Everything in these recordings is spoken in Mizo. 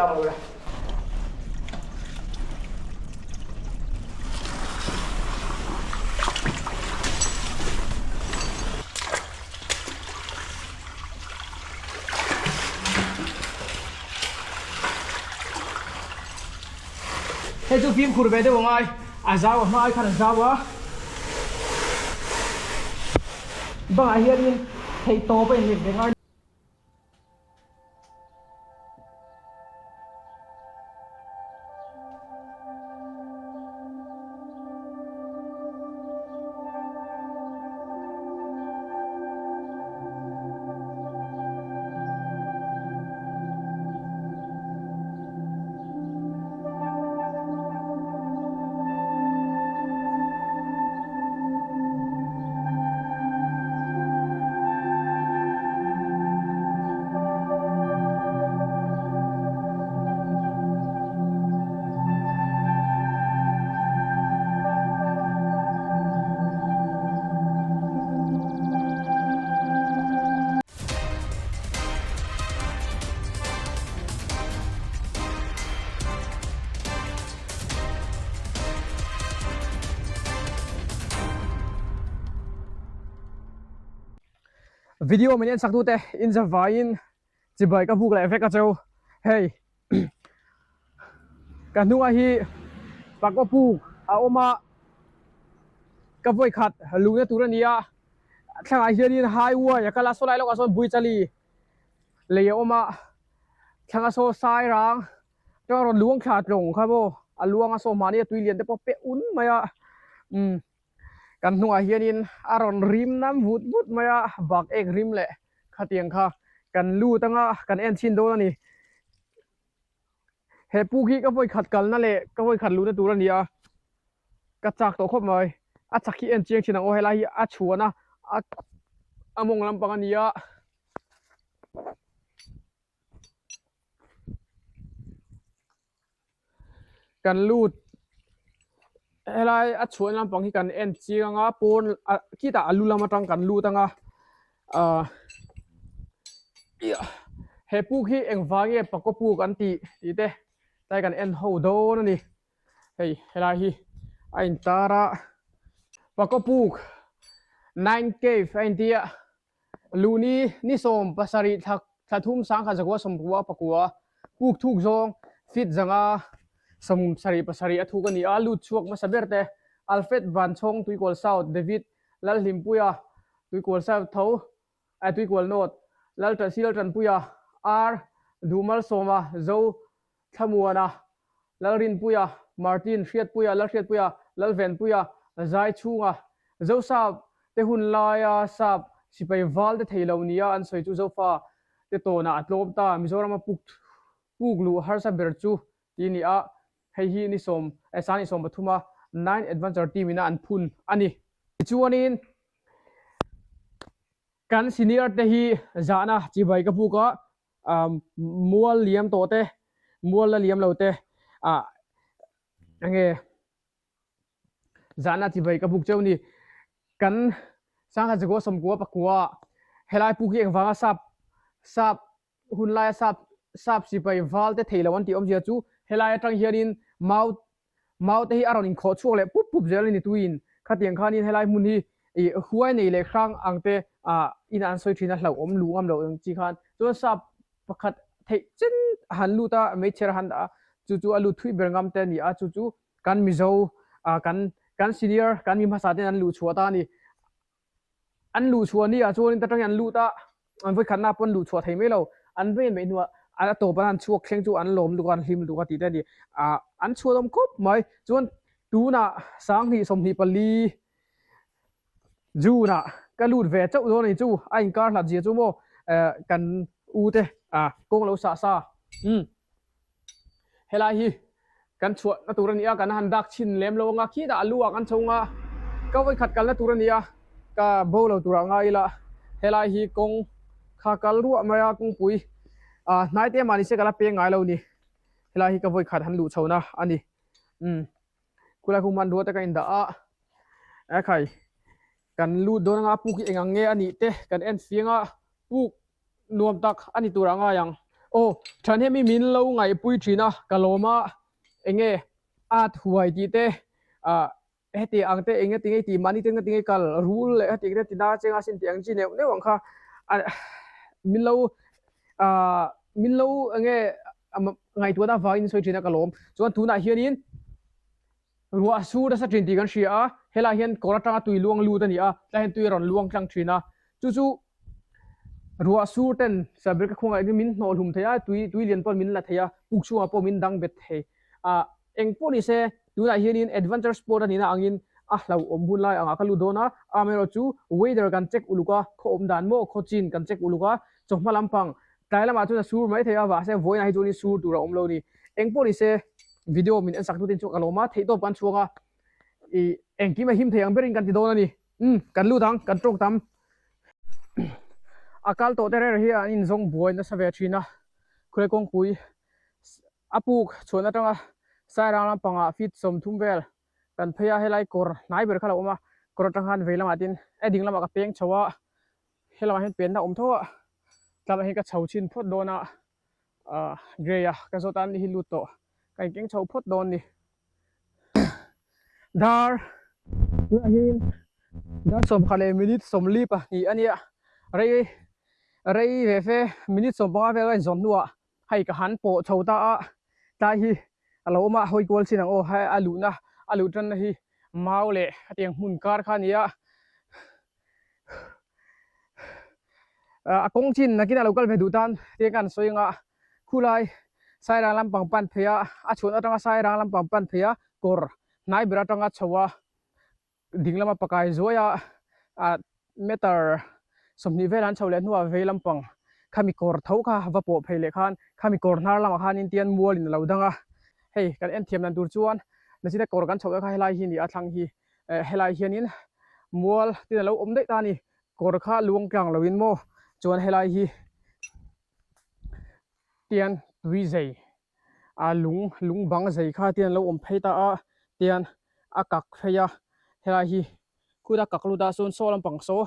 tlang lo le. Hei chu fimkhur ve deuh angai, a zau a hma ai khan a zau a, bangah hianin theihtawp a inlep ve ngai. Video min en sak tute in zavaiin chibai ka buk leh vek a cheu hei ka hnungah hi pakua puk a awm a ka vawikhat luhna tur a ni a thlangah hianin highway a kal a sawlai lawkah sawn buichali lei a awm a thlanga saw sai rang chuan rawn luang thla tlawng kha maw a luang a saw mahni a tui lian te pawh a pe un mai a umm kan hnungah hianin a rawn rim nam vut vut mai a bak ek rim leh khatiang kha kan lut anga kan en chhin dawn a ni he puk hi ka vawi khat kalna leh ka vawi khat luhna tur a ni a ka chak tawh khawp mai a chak hi en chiang thin ang aw helai hi a chhuan a a mawng lampang a ni a. Kan lut helai a chhuah lampang hi kan en chiang anga pawn ah khitah a lu lam atang kan lut anga ah he puk hi engvang nge pakaw puk an tih tih te tlai kan en ho dawn a ni hei helai hi a intar a pakaw puk nine cave a inti a. Luni ni 17 thla thla thum sangkhat zakua sawmkua pakua puk thuk zawng feet zanga 77 a thuk a ni a, lut chhuak hmasa ber te Alfred Vanchhawng Tuikual South, David Lalhlimpuia Tuikual South tho eh Tuikual North, Lalṭansi Lalṭanpuia R Duhmalsawma Zo Thlamuana Lalrinpuia Martin Hriatpuia Lalhriatpuia Lalvenpuia Zaichhunga Zosap te hun laia sap sipai val te thei lo nia an sawi chu Zofa te tawnah a tlawm ta. Mizorama puk puk luh harsa ber chu ti ni a, hei hi ni sawm eh sani 13 a Nine Adventure team ina an phun a ni. Tichuanin kan senior te hi zahna chibai ka puk a, mual liam tawh te, mual la liam lo te ah enge zahna chibai ka buk cheu ni. Kan Sangha Jago 90 pakua helai puk hi engvanga sap sap hunlaia sap sap sipai val te thei lo an tih awmzia chu helai atang hianin mau Mau te hi a rawn inkhawh chhuak leh pup pup zel a ni tuiin khatiang khanin helai hmun hi ih huai nei leh hrang ang te ah in an sawi thin a hlauhawm luh ngam loh ang chi khan chuan sap pakhat theih chen a han lut a hmeichher a han dah a chu chu a lut thui ber ngam te a ni a chu chu kan Mizo ah kan kan senior kan mi hmasa ten an luh chhuah ta a ni. An luh chhuah ni ah chuanin ta tangin an lut a, an vawi khatna pawn luh chhuah thei mai lo. An ven mai hnuah a tawp an han chhuak thleng chu an lawm lutuk a, an hlim lutuk a tih te a ni. Ah an chhuah awm khawp mai. Chuan tunah 20 24 June ah ka lut ve chauh dawn a ni chu. A inkar hlat zia chu maw eh kan u te ah kawng lo sah sa. Umm. Helai hi kan chhuahna tur a ni a, kan han dak chhin lem lo anga khitah a lu ah kan chho anga ka vawikhat kalna tur a ni a, ka bo lo turah ngai ila helai hi kawng kha kal ruah mai a kawngpui ah hnai te mah ni se ka la peng ngai lo ni, helai hi ka vawikhat han luh chhohna a ni umm khulai khu hmanrua te ka indah a ekhai kan lut dawn anga puk hi eng ang nge a nih te kan en fiang a puk. Nuam tak a ni tur a ngai ang. Aw Thahnem i min lo ngaihpui thin a, ka lawm a, enge at huai tih te ah heti ang te enge tinge tih mahni te enge tinge kal rul leh heti ang te tina chenga sin tih ang chi neuh neuh ang kha min lo ah min lo enge ngaihtuahna avangin sawi thin a ka lawm. Chuan tunah hianin Ruah sur nasa thin tih kan hria a, helaiah hian kawr atanga tui luang lut a ni a, tlaiah hian tui a rawn luang tlang thin a, chu chu ruah sur ten Sabir ka khuangah hian min hnawh hlum thei a, tui tui lian pawh min la thei a, puk chhungah pawh min dang bet thei. Ah eng pawh ni se, tunah hianin adventure sport a nihna angin a hlauhawm hun lai angah ka lut dawn a, amaherawhchu weather kan check uluk a, khaw awm dan maw khaw chin kan check uluk a, chawhma lampang Tlai lamah chuan a sur mai thei a, mahse vawiinah hi chuanin sur tur a awm lo a ni. Eng pawh ni se, video min en sak hnutin chu ka lawm a, theihtawp kan chhuang a, ih engkim a him thei ang berin kan ti dawn a ni. Umm, kan lut ang, kan tawk tam. A kal tawh te reng hi an inzawng buai nasa ve thin a, khulai kawngpui a puk chhuan atanga Sairang lampangah feet 30 vel kan phei a, helai kawr hnai ber kha lo awm a, kawr atang khan vei lamah tin a ding lamah ka peng chho a, He lamah hian penna awm tho a, tlangah hian ka chho chhin phawt dawn a, ah grey a ka zawt a ni hi lut tawh ka inkeng chho phawt dawn ni. Dar tunah hian dar 10 leh minute 42 a nia, rei rei ve fe minute 15 vel ka inzawn hnuah hei ka han pawh chho ta a, tlai hi a lo awm a hawi kual chin ang aw hei a luhna a luh tanna hi mau leh hetiang hmun kar kha a ni a. A kawng chin nakin a lo kal ve duh tan te khan sawi anga khulai Sairang lampang pan phei a a chhuan atanga Sairang lampang pan phei a kawr hnai ber atanga chho a ding lama pakai zuai a ah meter 20 vel an chho leh hnuah vei lampang khami kawr tho kha va pawh phei leh khan khami kawr hnar lamah khanin tian mualin a lo dang a hei kan en thiam dan tur chuan nachina kawr kan chhoh kha helai hi a ni a thlang hi. Eh helai hianin mual tin a lo awm daih ta a ni kawr kha luang tlang loin maw chuan helai hi tian tui zei a lung lung bang zei kha tian a lo awm phei ta a tian a kak phei a helai hi khuta kak lut ah sawn saw lampang saw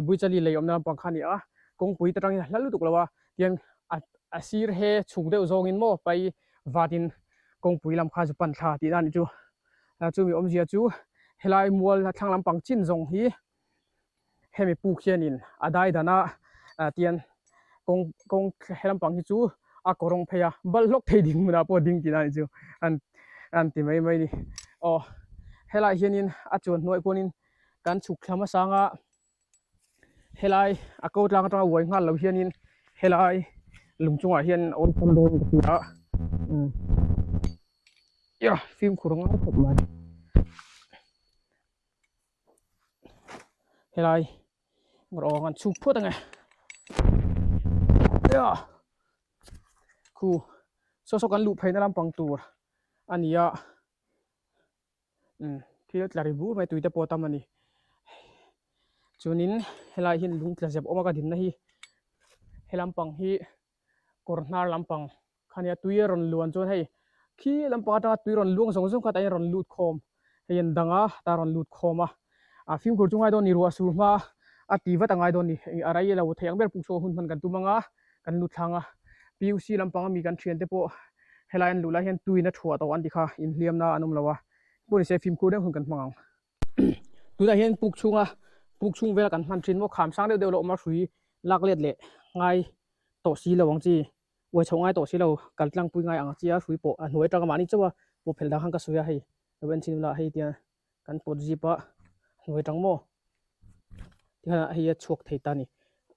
buichali lei awmna lampang kha a ni a kawngpui te tangin a hla lutuk lo a tian a a sir he chhuk deuh zawngin maw pai vatin kawngpui lam kha chu pan thla tihna a nih chu. Chumi awmzia chu helai mual thlang lampang chin zawng hi hemi puk hianin a dai dan a tian kawng kawng he lampang hi chu a kawrawng phei a bal hlawk thei ding hmunah pawh ding tihna anih chu an an ti mai mai a ni. Aw helaiah hianin a chuan hnuai pawhin kan chhuk thla hmasa anga helai a ko tlang atanga uai nghal lo hianin helai lung chungah hian a awlsam dawn ka ti a umm ia fimkhur ngai khawp mai helai rawng an chhuk phawt ange ia khu saw saw kan luh pheina lampang tur a ni a. Umm thil tla ri bur mai tui te pawh a tam a ni chuanin helai hian lung tla zep awm a ka dinna hi he lampang hi kawr hnar lampang kha nia tui a rawn luan chuan hei khi lampang atanga tui rawn luang zawng zawng kha tah hian rawn lut khawm hei an dang a tah rawn lut khawm a ah fimkhur chu ngai dawn a ni ruah sur hma a ti vat a ngai dawn a ni a rei lo thei ang ber puk chhuak hun hman kan tum ang a kan lut thlang a P U C lampang ami kan thiante pawh Helai an luh lai hian tuin a thuah tawh an ti kha inhliamna an awm lo a, pawh nise fimkhur deuh hun kan hmang ang. Tunah hian puk chhunga puk chhung vela kan hman thin maw kham sang deuh deuh lo awm a hrui lak let leh ngai tawh si lo ang chi, uai chhoh ngai tawh si lo kal tlangpui ngai ang chi a hrui pawh a hnuai atanga mahni chauh a pawh phelh dang khan ka sawi a hei lo en chhin ula hei tia kan pawt zip a hnuai atang maw tikhan hei a chhuak thei ta a ni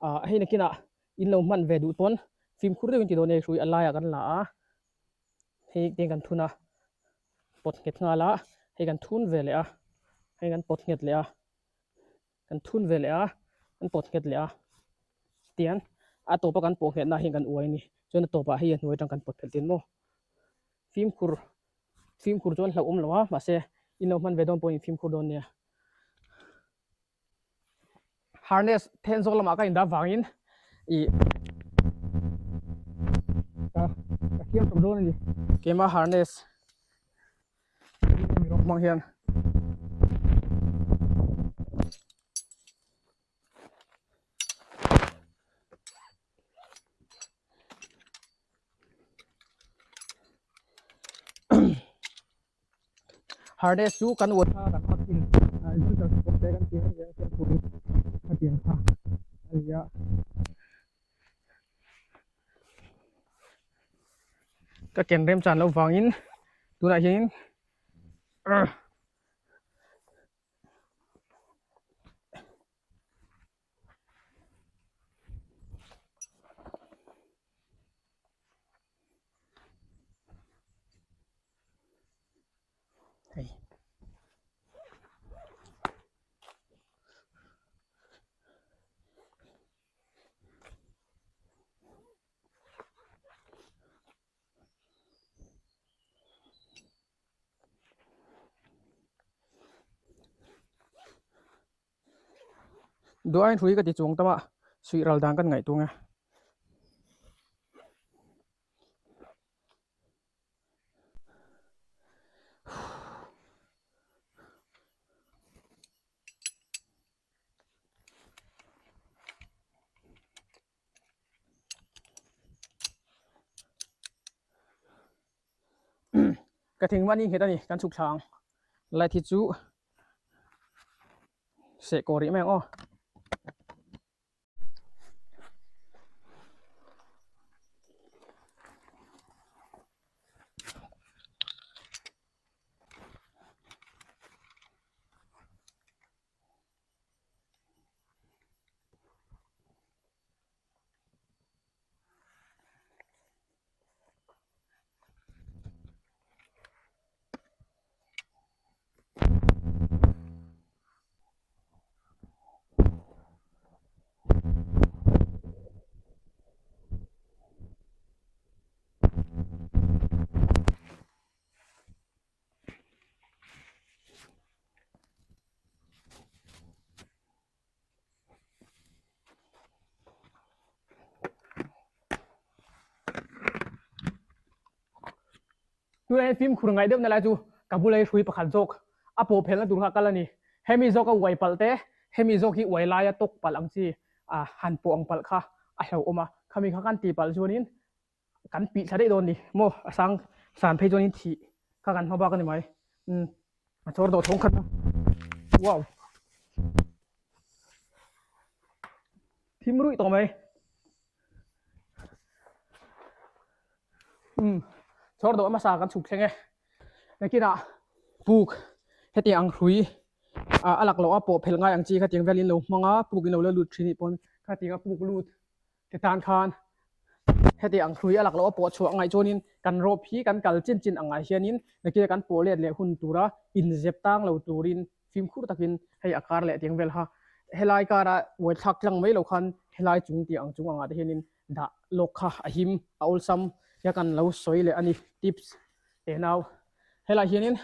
ah hei nakinah in lo hman ve duh pawn fimkhur deuhin ti dawn e hrui a laiah kan la a hei te kan thun a pawt nghet nghal a hei kan thun ve leh a hei kan pawt nghet leh a kan thun ve leh a kan pawt nghet leh a tian a tawpa kan pawh nghetna hian kan uai a ni chuan a tawpah hei a hnuai atang kan pawt phelh tin maw fimkhur fimkhur chuan hlauhawm lo a mahse in lo hman ve dawn pawhin fimkhur dawn nia. Harness then zawk lamah ka indah vangin ih ka ka thiam tawp dawn a ni. Keimah harness rawng hmang hian Harness chu kan uai kha kan hak in instructor support te kan tih a nia chuan pui khatiang kha a ni a. Ka ken rem chan loh vangin tunah hianin Hei. Duain hrui ka ti chuang tam a, suih ral dan kan ngaih tung e. Ka thing mahni nghet a ni kan chhuk thla ang light hi chu seh kawh rih mai ang aw. Tunah hian fimkhur ngaih deuhna lai chu ka bula hi hrui pakhat zawk a pawh phelna tur kha a kal a ni. Hemi zawk a uai palh te, hemi zawk hi uai laia tawk palh ang chi a han pawh ang palh kha a hlauhawm a. Khami kha kan tih palh chuanin kan pih thla daih dawn ni maw a sang san phei chuanin thih kha kan hma bak a ni mai umm a chawr dawh thawng khat a wow thim ruih tawh mai umm chawr dawh hmasa kan chhuk thleng e nakinah puk hetiang ang hrui ah a lak loh a pawh phelh ngai ang chi khatiang velin lo hmang a puk in lo la lut thin anih pawn khatiang a puk lut Ti tan khan heti ang hrui a lak loh a pawh chhuah ngaih chuanin kan rope hi kan kal chin chin angah hianin nakina kan pawh let leh hun tura inzep tang lo turin fimkhur takin hei a kar leh tiang vel kha helai kara uai thlak tlang mai lo khan helai chung tih ang chung angah te hianin dah lawk kha a him a awlsam tia kan lo sawi leh a ni tips tenau helai hianin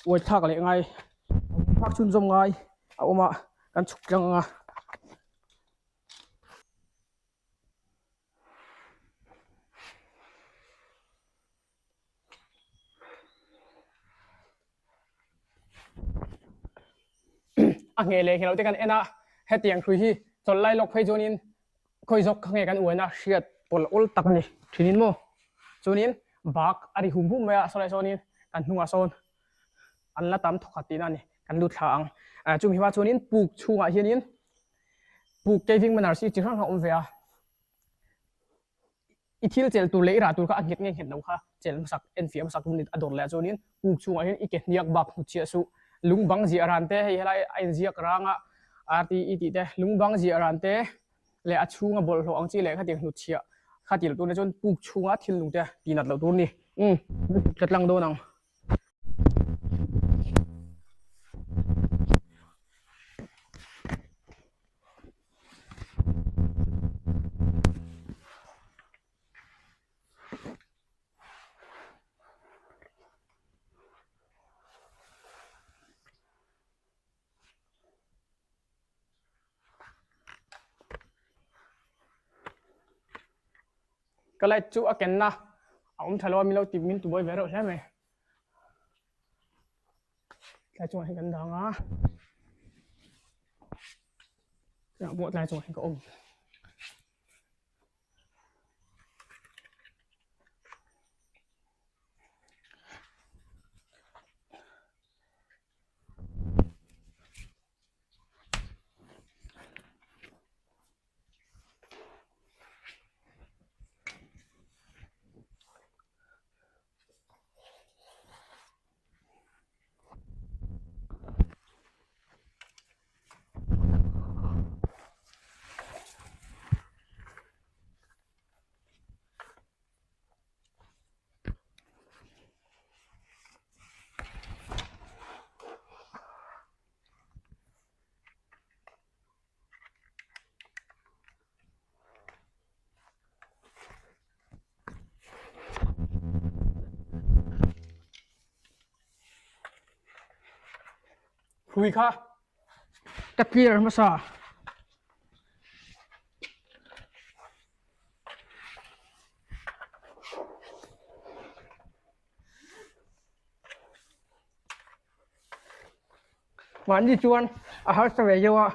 uai thlak leh ngai thlak chhunzawm ngai a awm a kan chhuk tlang anga. A ngheh leh ngheh loh te kan en a, hetiang hrui hi chawlh lai lawk phei chuanin khawi zawk kha nge kan uaina hriat pawlh awl tak a ni thinin maw. Chuanin bak a ri hum hum mai a, sawlai sawnin kan hnungah sawn an la tam thawkhat tihna a ni, kan lut thla ang. Chumi hma chuanin puk chhungah hianin Puk caving manners hi chi hrang hrang a awm ve a, i thil chelh tur leh i rah tur kha a nghet nge nghet lo kha chelh hmasak enfiah hmasak tur a dawr leh chuanin puk chhungah hian i ke hniak bak hmu chiah suh. Lung bang ziah ran te hei helai a inziak rang a RTE tih te lung bang ziah ran te leh a chhunga bawlhhlawh ang chi leh khatiang hnutchhiah kha tih loh tur nia chuan puk chhunga thil nung te tih nat loh tur a ni. Umm ka tlang dawn ang. Ka light chu a kenna a awm tha lo a min lo ti min ti buai ve reuh hle mai. Tlai chungah hian kan dang a, tunah pawh tlai chungah hian ka awm. Hrui kha ka clear hmasa. Mahni chuan a harsa ve deuh a.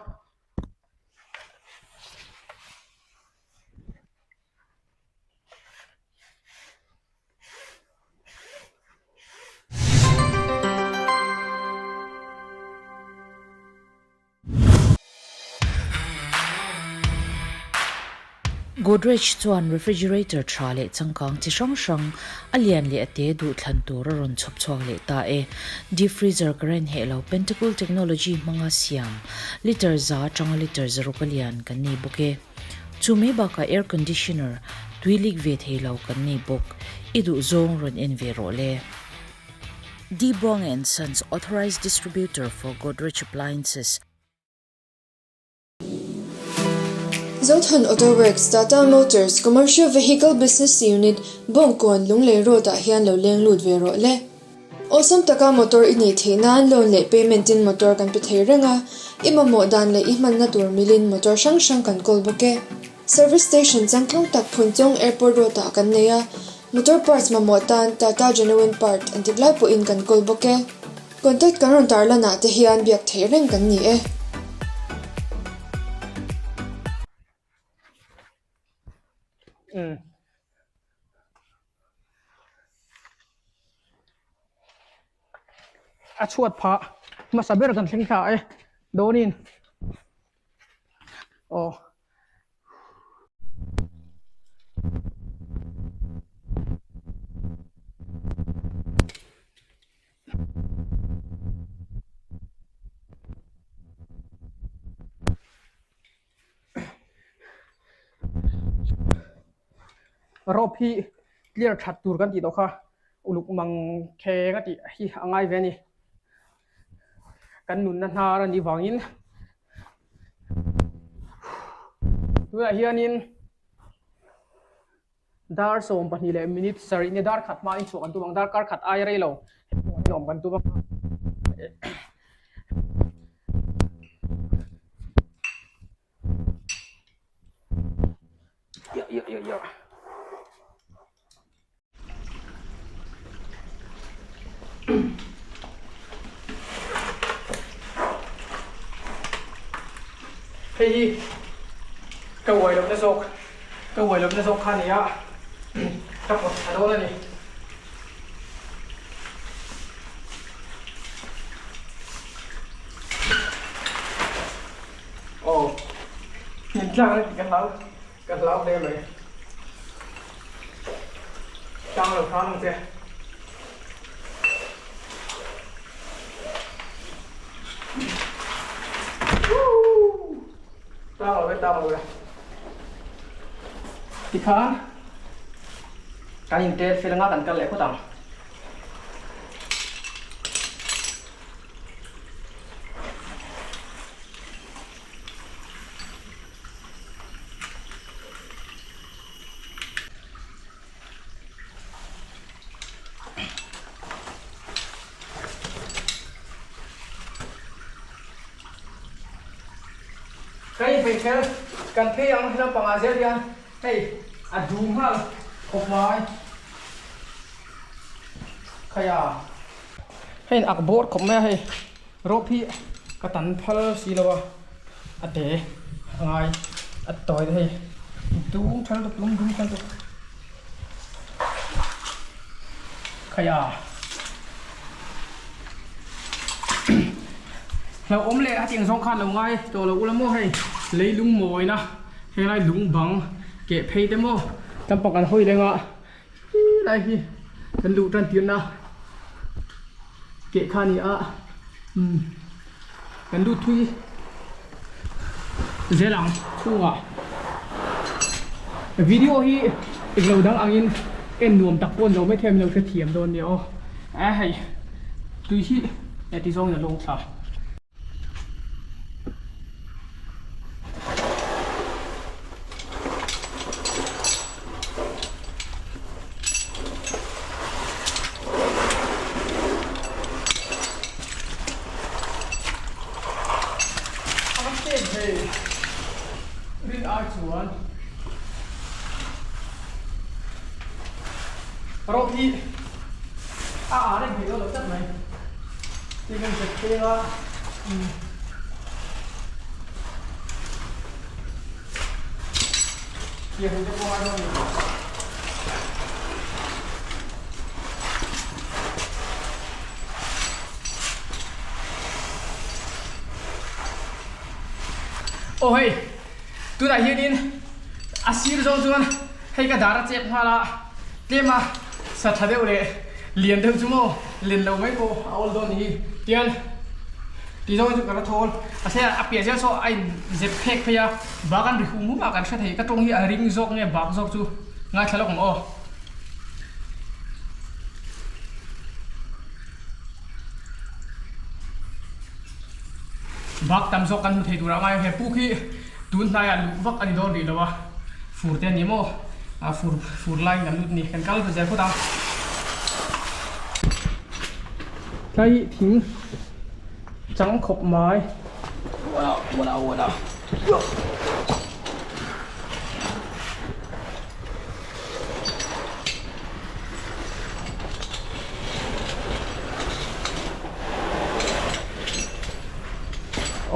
Godrej chuan refrigerator tha leh changkang chi hrang hrang a lian leh a te duh thlan tur a rawn chhawp chhuak leh ta e. Deep freezer current heh lo Pentacool technology hmanga siam litre za atanga litre zaruk a lian kan nei bawk e. Chu mai bakah air conditioner tui leak ve thei lo kan nei bawk. I duh zawng rawn en ve rawh le. D Buang and Sons Authorized Distributor for Godrej Appliances. Zothan Auto Works, Tata Motors, Commercial Vehicle Business Unit, Bawngkawn, Lunglei Road ah hian lo leng lut ve rawh le. Awlsam taka motor i neih theih nan loan leh payment in motor kan pe thei reng a, i mamawh dan leh i hmanna tur milin motor hrang hrang kan kawl bawk e. Service station changtlung tak Phunchawng Airport Road ah kan nei a, motor parts mamawh tan Tata Genuine Part an tik lai pawhin kan kawl bawk e. Contact kan rawn tarlan ah te hian biak theih reng kan ni e. A chhuat phah hmasa ber kan thleng thla e dawnin aw. Rope hi clear that tur kan tih tawh kha uluk mang kheng a tih hi a ngai ve a ni kan nunna hnar a nih vangin tunah hianin dar 12 leh minute sarih nia dar khat hmain chhuah kan tum ang darkar khat aia rei lo hetiang awm kan tum a. Hei hi ka uai lohna zawk ka uai lohna zawk kha a ni a ka pawt thla dawn a ni. Aw min tlang a tih ka hlau ka hlau hle mai tlang lo hram ang che. Tlang lo e tlang lo e tikhan kan intel fel anga kan kal leh phawt ang. Hei hmeichhe kan phei ang lampangah zel hian hei a dum nghal khawp mai. Khaia hei in ak bawr khawp mai a hei rope hi ka tan phal si lo a a te a ngai a tawi te hei dum tha lutuk lung dum tha lutuk khaia hlauhawm leh a tiang zawng khan lo ngai tawh lo ula maw hei leilung mawina henglai lung bang keh phei te maw lampang kan hawi leng a. Hi lai hi kan luh tan tirna keh kha a ni a umm kan lut thui zel ang chhungah video hi englo dang angin en nuam tak pawh ni lo maithei a min lo hrethiam dawn nia aw a hei tui hi heti zawngin a lawng thla. Hei rin ai chuan rawp hi a ah reng thei dawn lo tlat mai. Hei kan zet peng a Kia hun te pawh ngai dawn ni. Aw hei tunah hianin a sir zawng chuan hei ka dar a chep nghal a tlem a sa tha deuh leh lian deuh chu maw len lo mai pawh a awl dawn ni hi tian ti zawng chu ka la thawl a se a piah zel saw a in zep phek phei a bak an ri hum hum a kan hre thei ka tawng hi a ring zawk nge bak zawk chu ngaithla lawk ang aw. Bak tam zawk kan hmu thei tur ah ngai a, he puk hi tun hnaiah luh vak a ni dawn rih lo a, fur te a ni maw ah fur fur laiin kan lut a ni, kan kal zel phawt ang. Tlai thing chang khawp mai wala wala wala.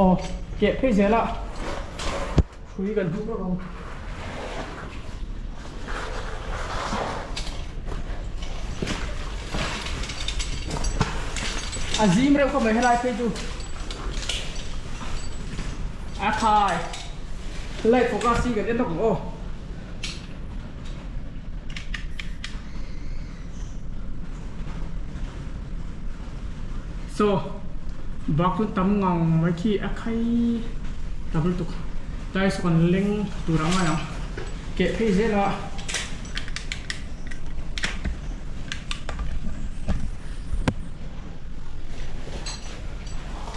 Aw keh phei zel a hrui kan hmuh rawk ang. A zim reuh khawp mai helai phei chu a khai light focus hi kan en rawk ang aw. Saw bak chu tam ngang mai khi a khai tam lutuk tlai saw kan leng tur ang ngai ang keh phei zel a.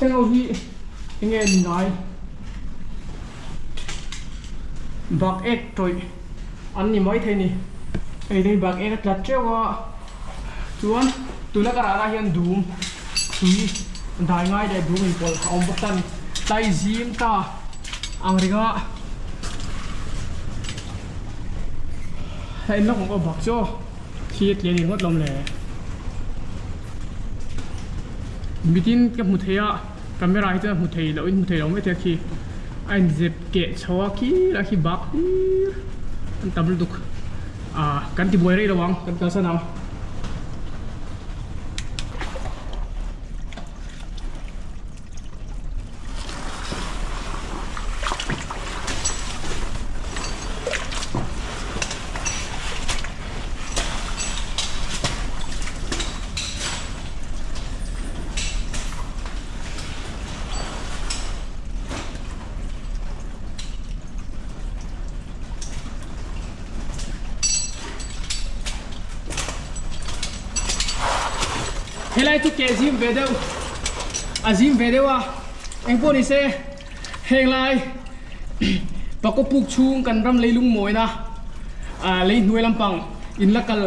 Heng ho hi enge ni ngai. Bak ek tawih an ni mai thei ni. Hei te hi bak ek a tla teuh a, chuan tuna ka rahna hian dum tui dai ngai leh dum inpawlh a awm bawk ta a ni. Tlai zim ta ang ringa a en lawk ang aw bak chu aw khi a tlian ringawt lawm le. Mitin ka hmu thei a. Camera hi chuan a hmu thei loh in hmu thei lo mai thei a khi a in zep keh chho a khi lai khi bak hlir an tam lutuk ah kan ti buai rei lo ang kan kalsan ang. Helai chu ke zim ve deuh a zim ve deuh a engpawh ni se heng lai Pakua puk chhung kan ram leilung mawina ah lei hnuai lampang in la kal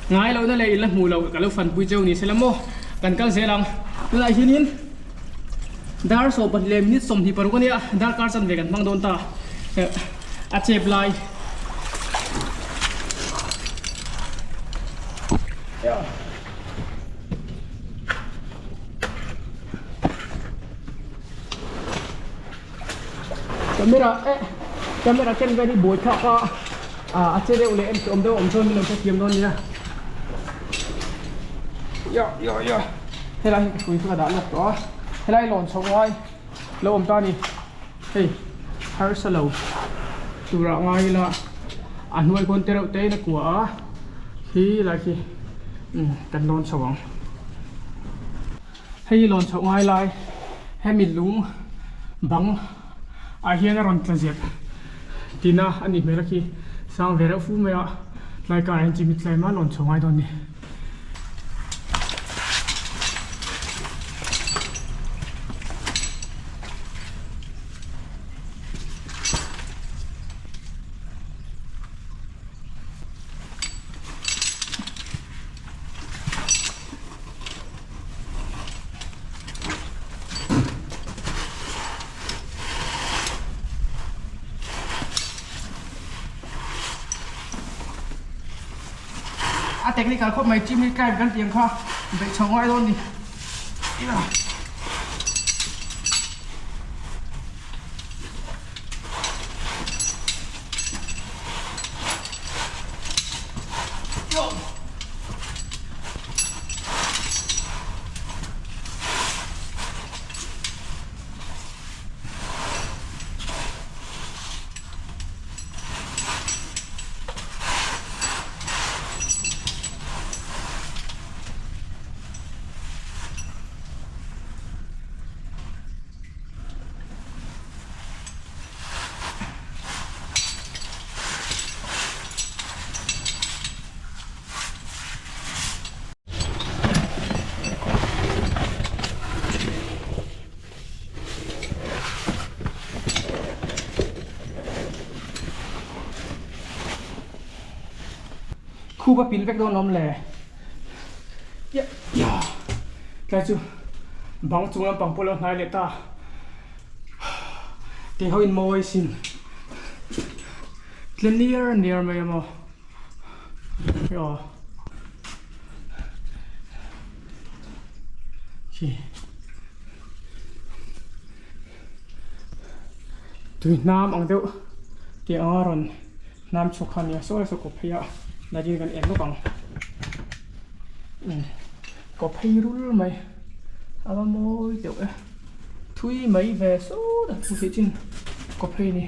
Ngai lohna leh in la hmuh loh ka lo fanpui cheu ni se la maw? Kan kal zel ang. Tunah hianin dar 12 leh minute 26 a nia, darkar chanve kan hmang dawn ta. A chep lai. Camera eh camera ken vel hi buai thlak a ah a che deuh leh em awm deuh awm chuan min lo hrethiam dawn nia ya ya ya helai hi ka hrui kha ka dah lawk tawh a helai lawn chho ngai lo awm ta a ni hei harsa lo turah ngai ila a hnuai khawn te reuh te in a kua a khi lai khi umm kan lawn chho ang. Hei lawn chhoh ngai lai hemi lung bang ah hian a rawn tla zep tina a nih hmel a khi sang ve reuh fu mai a tlai karah hian chimit tlai mah lawn chho ngai dawn a ni. A technical khawp mai chimney climb kan tih ang kha beih chho ngai dawn ni. Khup a pil vek dawn awm le tlai chu bang chung lampang pawh a lo hnai leh ta tih ho in mawi sin tle niar niar mai a maw aw. Khi tui hnam ang deuh tih anga rawn hnam chhuk kha nia sawi saw kawp phei a nakin kan en lawk ang kawp phei rul mai a va mawi deuh e thui mai ve sawt a hmu theih chin kawp phei a ni.